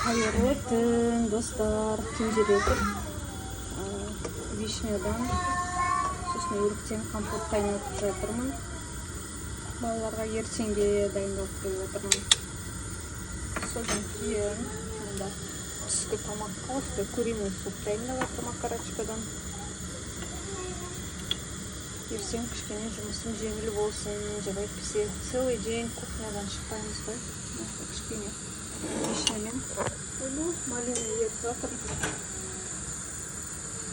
Қайырлы түн, достар! Түнделетіп вишнядан, сосын өріктен компот қайнатып жатырмын. Балаларға ертеңге дайындалып қойып жатырмын. Содан кейін мында түскі тамаққа осындай куриный суп дайындап жатырмын окорочкадан. Ертең кішкене жұмысым жеңіл болсын деп, әйтпесе целый день кухнядан шықпаймыз ғой. Мына кішкене вишнямен, ойбой, малина ерітіп жатырмын.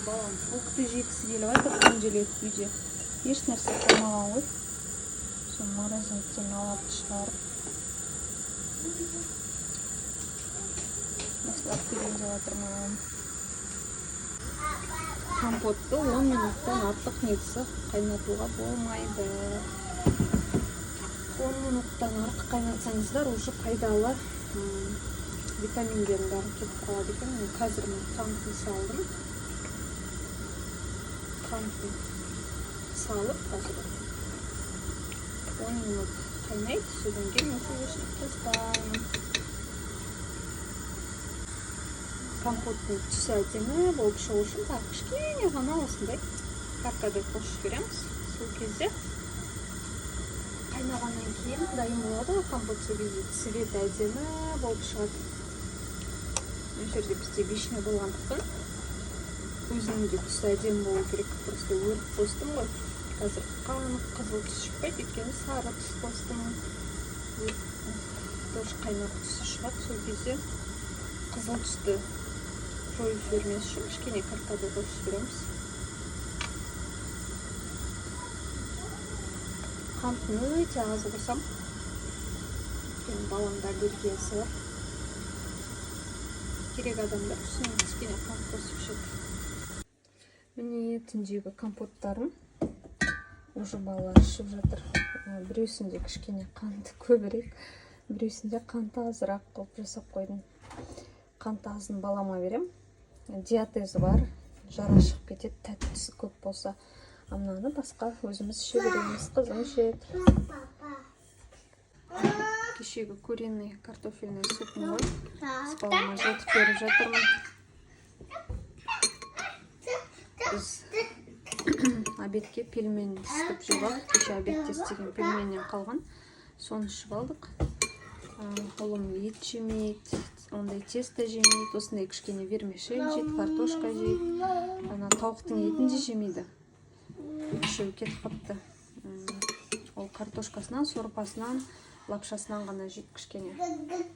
Балам фрукты жегісі келіп жатыр күнделетіп. Үйде еш нәрсе қалмаған ғой. Соны морозильниктен алып шығарып, осылап берейін деп жатырмын. Компотты 10 минуттан артық негізі қайнатуға болмайды. 10 минуттан артық қайнатсаңыздар, уже пайдалы витаминдердің бәрі кетіп қалады екен. Мен қазір мына қантын салдым. Қантын салып, қазір 10 минут қайнайды, содан кейін уже өшіріп тастаймын. Компоттың түсі әдемі болып шығу үшін тағы кішкене ғана осындай каркаде қосып жібереміз. Сол кезде қайнағаннан кейін дайын болады ғой компот, сол кезде цветі әдемі болып шығады. Мына жерде бізде вишня болғандықтан, өзінің де түсі әдемі болу керек. Просто өрік қостым ғой, қазір қанық қызыл түс шықпайды, өйткені сары түс қостым. Өрік тоже қайнап түсі шығады, сол кезде қызыл түсті жойып жібермес үшін кішкене каркаде қосып жібереміз. Қантын өте аз қосамын, өйткені баламда аллергиясы бар. Керек адамдар үстіне кішкене қант қосып ішеді. Міне, түндегі компоттарым уже балалар ішіп жатыр. Біреусінде кішкене қанты көбірек, біреусінде қанты азырақ қылып жасап қойдым. Қанты азын балама берем, диатезі бар, жара шығып кетеді тәттісі көп болса. А мынаны басқа өзіміз іше береміз, қызым ішеді. Кешегі куриный картофельный супым ғой, балама жылытып беріп жатырмын. Біз обедке пельмень істеп жеп алдық. Кеше обедте істеген пельменнен қалған, соны ішіп алдық. Ұлым ет жемейді, ондай тесто жемейді, осындай кішкене вермишель жейді, картошка жейді, ана тауықтың етін де жемейді, үшеуі кетіп қалыпты. Ол картошкасынан, сорпасынан, лапшасынан ғана жейді кішкене.